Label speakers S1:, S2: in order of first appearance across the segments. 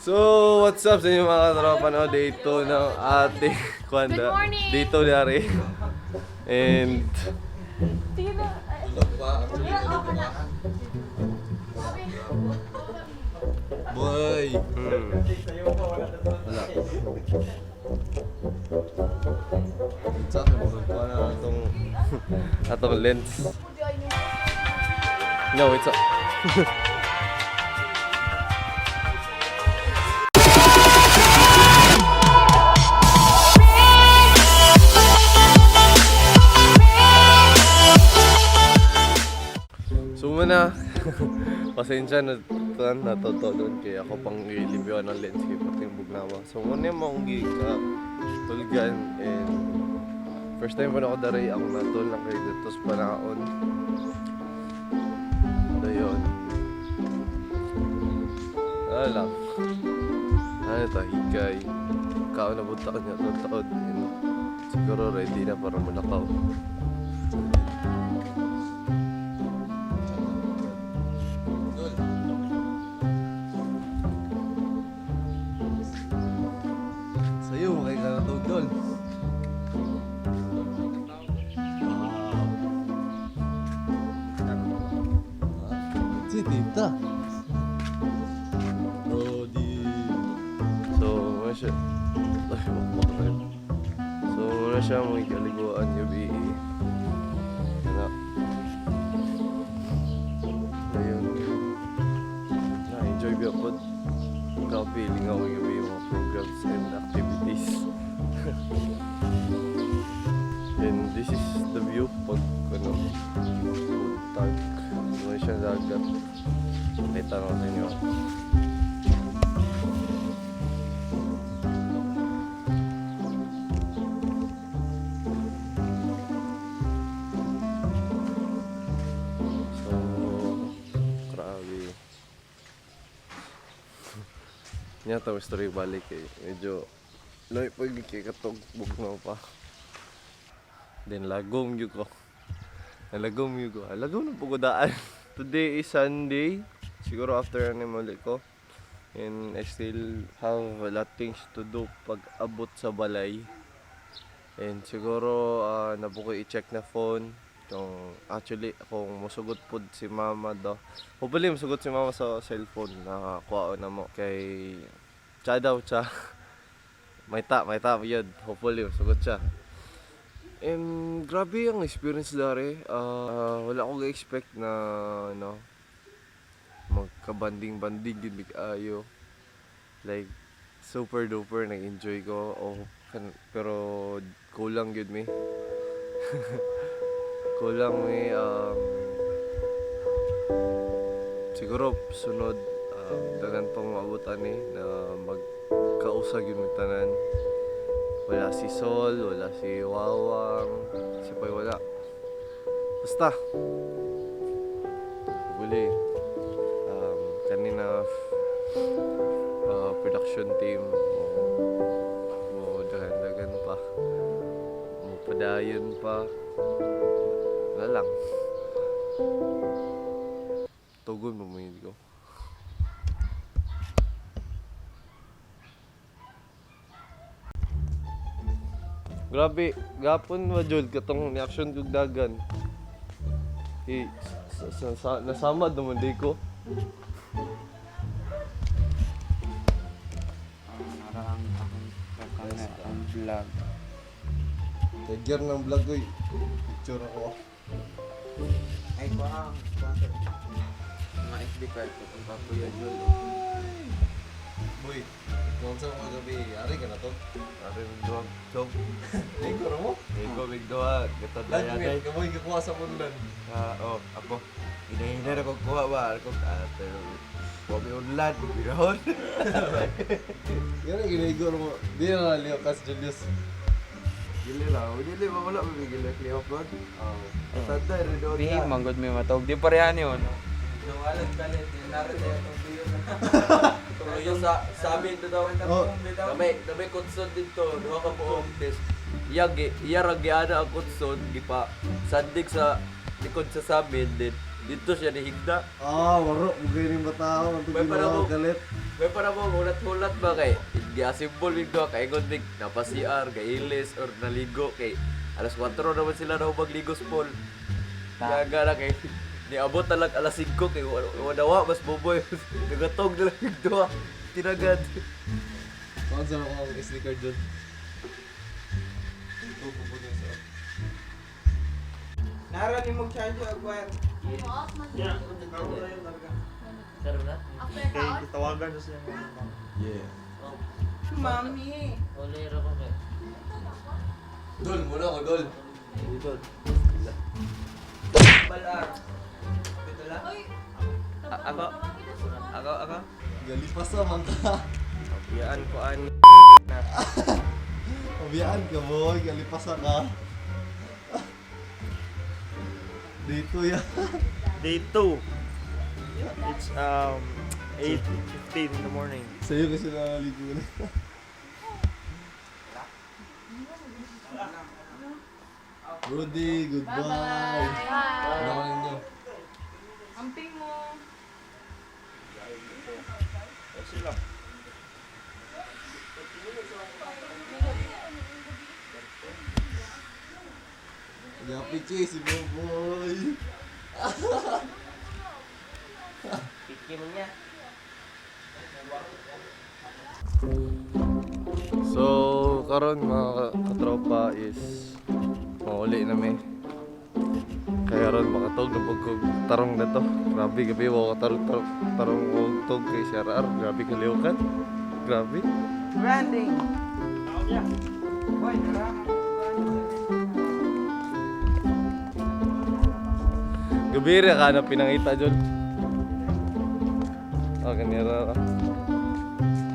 S1: So, what's up sa inyo, mga katropa, no? Day 2 ng ating kwanda.
S2: Good morning!
S1: Day 2 dari. And
S2: Sige na.
S1: Boy! Wala. Sa akin, magkuha na atong lens. No, it's up. So muna, pasensya na tan natuto doon kaya ako pang gilibiwan ng lens kay pati yung bugnawa. So muna yung akong gika tulgan and first time pa na ako daray ang natol lang kay dito sa panaon. Dayon. Ano lang. Ano ta, hikay. Kaon na bunta niya ito taod. And siguro ready na para mulakaw. Sa'yo, kay ka natog doon. Si tita. Brody. So, muna siya. Ay, bakbak tayo. So, muna siya mga kaliguan gabi. Wala. Ayun. Na-enjoy ba po? Ka-feeling ako gabi yung mga programs and activities. And this is the view pag ano, tag. Ano siya dagat. Nakita ko sa inyo. So, grabe. Nya ta story balik eh. Medyo loy pag kay katog bugnaw pa. Then lagom gyud ko. Nalagom gyud ko. Lagom na pugudaan. Today is Sunday. Siguro after ano muli ko. And I still have a lot things to do pag abot sa balay. And siguro nabuko i-check na phone. Kung actually kung musugot pod si mama do. Hopefully musugot si mama sa cellphone na kuha na mo kay cha daw cha. May ta yun. Hopefully musugot siya. And grabe ang experience dare. Wala akong expect na ano magkabanding-banding yun ayo. Like super duper nag-enjoy ko. Oh, pero kulang yun mi. Kulang mi siguro sunod dagan pang maabutan ni na magkausag yun mi tanan. Wala si Sol, wala si Wawang, si Poy wala. Basta. Huli. Kanina production team mo dagan-dagan pa. Mo padayon pa. Wala lang. Tugon mo mo yun ko. Grabe, gapon ba Jod katong reaction kog dagan. Eh, nasama naman di ko.
S3: Narang akong kakana ang vlog.
S1: Trigger ng vlog ko. Picture ako.
S3: Ay, kuha ang sponsor. Mga FB card ko kung papuyo Jolo.
S1: Boy, kung sa mga gabi, ari ka na to? Ari mig duwag. Job. Ligo ra mo?
S4: Ligo, big duha. Gatadlaya
S1: Lagmit,
S4: day.
S1: kamoy kakuha sa punlan.
S4: Ah, oh, ako. Hinahina na kong kuha ba? Ako, pero wa may unlad. Birahon.
S1: Yan ang ginaigo mo. Di na naliyo kas Julius.
S4: Gili lang. Dili ba wala may gili klihok god.
S1: Oh.
S4: Tanda rin doon.
S3: Bihim, manggod may matawag. Di pareha niyo, no?
S5: Tuloy sa amin do daw.
S1: Oh.
S5: Damay kutson dito, duha ka buok test. Iya gi iya ra giana ang kutson gipa sandig sa likod sa samin din. Dito siya nihigda.
S1: Ah, waro. Bugay rin ba tao? Ang
S5: May
S1: tugin
S5: parang
S1: galit.
S5: May para mo hulat-hulat ba kay giasimbol mig duha kay ingon mig napa CR, gailis or naligo kay alas 4 naman sila na magligos Paul. Yaga na kay niabot na lang alas 5 kay wala mas buboy. Nagatog na lang mig duha. Tinagad.
S1: Bakit sa ako ang SD card dyan?
S3: Nara ni mo charge og wire.
S2: After kaon?
S6: Tawagan na siya mga
S1: Yeah.
S3: Mami.
S1: Dol, muna ako, Dol.
S3: Balar. Ito lang.
S2: Uy!
S3: Ako. Ako, ako.
S1: Galipas naman ka.
S3: Yaan ko an.
S1: Pabiyaan ka, boy. Galipas ka. Dito yan.
S6: Day 2. It's 8:15 in the morning.
S1: Sa'yo kasi nakaligo na. Rudy, goodbye.
S2: Bye!
S1: Ano ka ninyo?
S2: Amping mo!
S6: Sila.
S1: Yapi si Boboy. So, karon mga katropa is mauli na mi. Kaya ron makatog na pag tarong na to. Grabe gabi wa tarong tarong tarong og tog kay CRR. Grabe kaliwkan. Grabe.
S3: Branding. Boy, tara.
S1: Gabi ra ka na pinangita jud. Ah, kanira ra.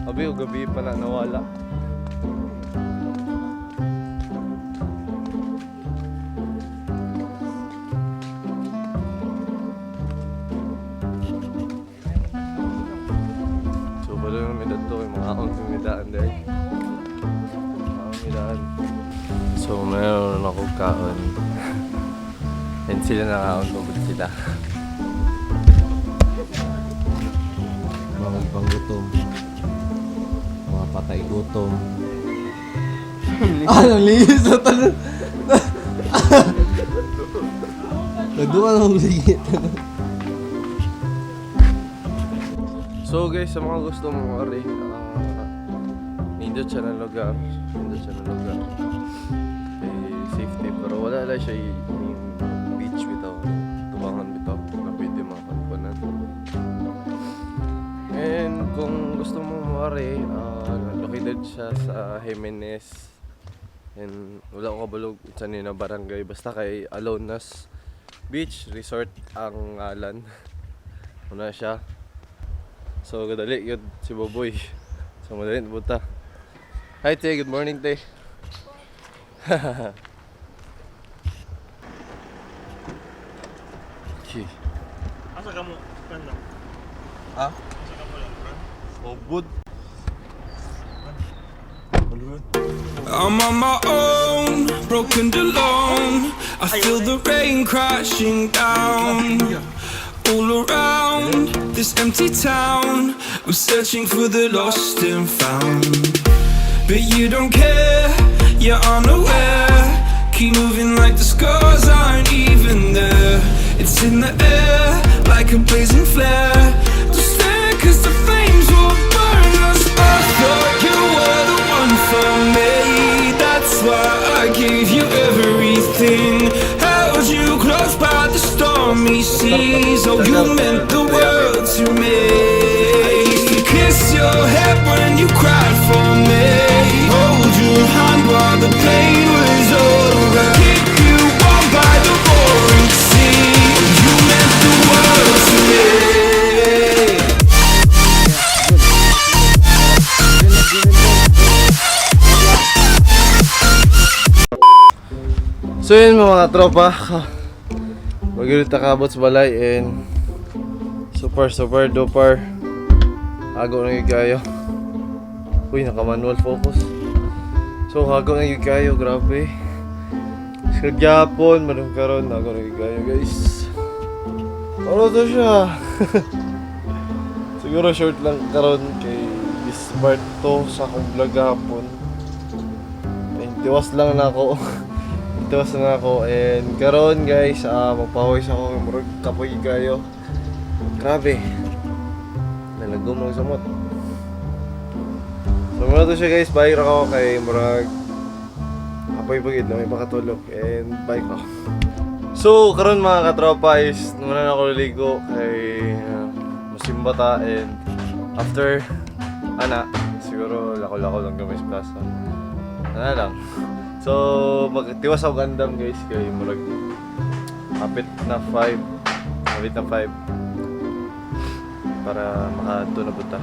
S1: Abi, o gabi pa na nawala. So, balo na may dadto kay mga akong tumidaan dahil. Mga midaan. So, meron ako kaon. And sila nangaon, pagod sila. Mga ibang gutom. Mga patay gutom. Ah, nalihis na talaga. Nagduwa na akong ligit. So guys, sa mga gusto mong ari, nindot siya ng lugar. Nindot siya ng lugar. Eh, safety, pero wala lang siya yung beach bitaw. Tubangan bitaw na pwede makakunan. And kung gusto mo mawari, located siya sa Jimenez. And wala ko kabalog sa nina barangay. Basta kay Alonas Beach Resort ang ngalan. Una siya. So kadali yun si Boboy. So madali na punta. Hi te, good morning te. Okay.
S6: Asa ka mo? Ano?
S1: Ah?
S6: Asa ka mo lang, bro?
S1: Ubod.
S7: I'm on my own, broken alone. I feel the rain crashing down all around this empty town. I'm searching for the lost and found. But you don't care, you're unaware. Keep moving like the scars aren't even there. It's in the air, like a blazing flare. Don't stare, 'cause the flames will burn us. I thought you were the one for me. That's why I gave you everything. Held you close by the stormy seas. Oh, you meant the world to me. Used to kiss your head when you cried for me. Hold your hand while the pain was over. Keep you warm by the roaring sea. You meant the world to me.
S1: So yun mga tropa, magalit nakabot sa balay and super super duper hago na yun kayo. Uy, naka manual focus. So hago na yun kayo, grabe. Sa Gyapon, manong karon, hago na yun kayo guys. Ano to siya? Siguro short lang karon kay is part 2 sa akong vlog hapon. Tiwas lang na ako. Tiwas na ako and karon guys, magpawis ako, murag kapoy kayo. Grabe. Nalagom lang samot. So muna to siya guys, bye ra ko kay murag apoy pagid lang ipakatulog and bye ko. So karon mga katropa is muna na ako ligo kay musimba ta and after ana siguro lako-lako lang gamay sa plaza. Ana lang. So magtiwas ako gandam guys kay murag hapit na 5. Hapit na 5 para makadto na buta.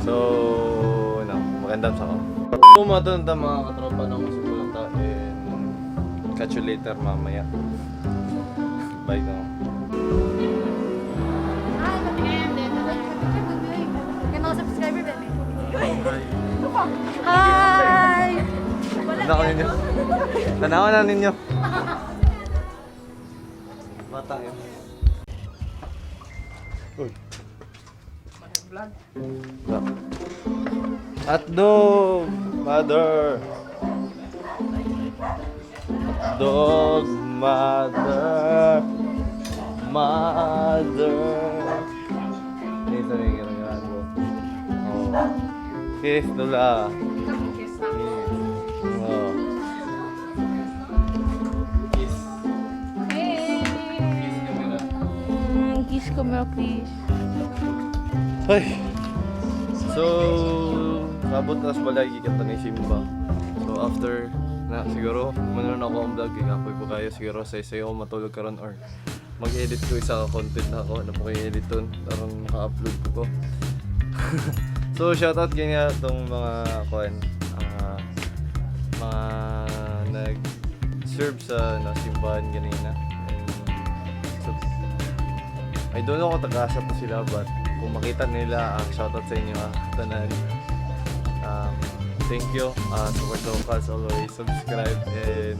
S1: So, na, magandang sa ako. So, mga ta mga katropa na masimulan ta and catch you later mamaya. Bye now.
S2: Yung mga subscriber, baby. Hi!
S1: Tanawa ninyo. Tanawa na ninyo. Bata yun. Uy. Vlog. At dog, mother. Dog, mother. Mother. Ito na yung ginagawa ko. Oh. Kiss, Lola.
S2: Kiss na.
S1: Oh. Kiss.
S2: Hey!
S1: Kiss camera.
S2: Kiss camera, please.
S1: Ay. So, sabot na sa balay kita ni Simba. So after na siguro manonood ako ang vlog kay kapoy po kayo siguro sa isayo ko matulog karon or mag-edit ko isa ka content na ako ano po kayo editon aron maka-upload ko ko. So shoutout ganyan tong mga kuan mga nag-serve sa no, simbahan ganina. And, so, I don't know kung taga-asa to sila but kung makita nila ang shoutout sa inyo tanan. Thank you. Support locals always subscribe and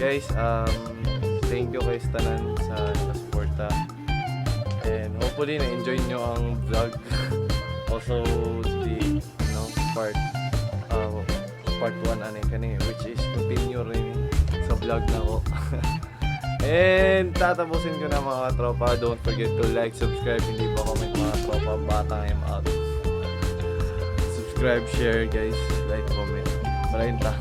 S1: guys, thank you kay tanan sa nakasuporta. And hopefully na-enjoy nyo ang vlog. Also the no part part 1 ano kani which is continue rin sa vlog na ko. And tatapusin ko na mga tropa. Don't forget to like, subscribe, hindi pa comment mga tropa. Bata, I'm out. Subscribe, share guys, like, comment. Maraming ta.